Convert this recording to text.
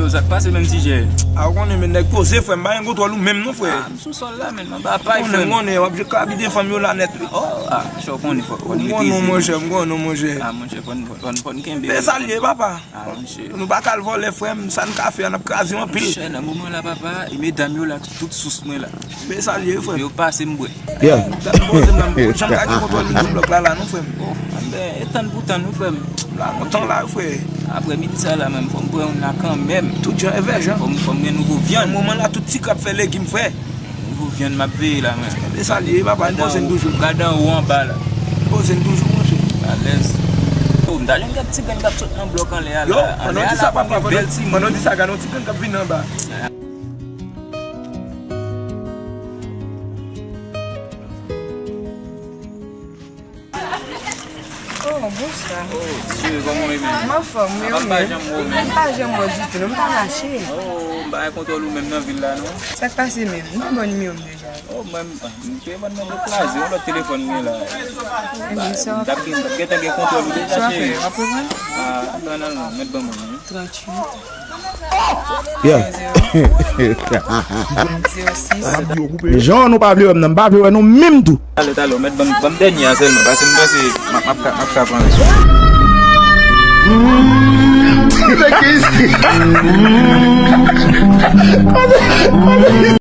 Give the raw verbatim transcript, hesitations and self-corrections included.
Sa k pase menm T J? A, ou konnen, men nèg poze, frè m, pa gen kontwòl ou menm non, frè. A, m sou sòl la, men m anba pay, frè m. M konnen, w ap jwe kabit fanm yo la nèt, wi. Oh, a, chè, w konnen, fò, fò n rete zen. M konnen, monchè, m konnen, monchè. A, monchè, fò n, fò n, fò n kenbe. Men sa l ye, papa. A, monchè. Nou pa ka al vòlè, frè m, sa n ka fè a, n ap kraze anpil. Monchè, nan moman la, papa, e medam yo la, tout, tout sous mwen la. Men sa l ye, frè m. Yo pase m bwè. Yeah. Gad poze m la, m pa janm ka gen kontwòl m sou blòk la, la, non, frè m. Oh, anben, e tann pou tann, wi, frè m. M la lontan la, wi, frè. Aprè midi sa la, menm, fò m pran youn la kanmenm. Tout jan e vèjan. Fò m, fò m gen nouvo vyann. Nan moman la, tout ti krab fè legim, frè. Nouvo vyann m ap veye la, men. Men sa l ye, papa, n poze n toujou. Gad anwo anba la. N poze n toujou, monchè. Alèz. Oh, m ta jwenn kèk ti grenn k ap sot nan blòk anlè a la. Yo, pandan w di sa, papa, pandan w di sa, gade yon ti grenn k ap vin anba. Oh, bonswa. Oh, Dye, kòman w ye menm? M anfòm, wi, ou menm? M pa janm wè w ditou, non, m pa mache. Oh, m pa gen kontwòl ou menm nan vil la, non. Sa k pase menm? M pa ba w nimewo m deja. Oh, mwen, m te ban nan lòt la, se yon lòt telefòn mwen la. Ebyen, sa w ap fè? M t ap gen, m t ap gentan gen kontwòl ou deja, cheri. Sa w ap fè? W ap reprann? Ah, non, non, non, mèt ban mwen, wi. Tranntuit. Yeah. Zewo. Zewo sis. Jan nou pa vle wè m nan, m pa vle wè nou menm tou. Talè, talè, w mèt ban m, ban m dènye a sèlman, paske m panse m ap, m ap ka, m ap ka pran l.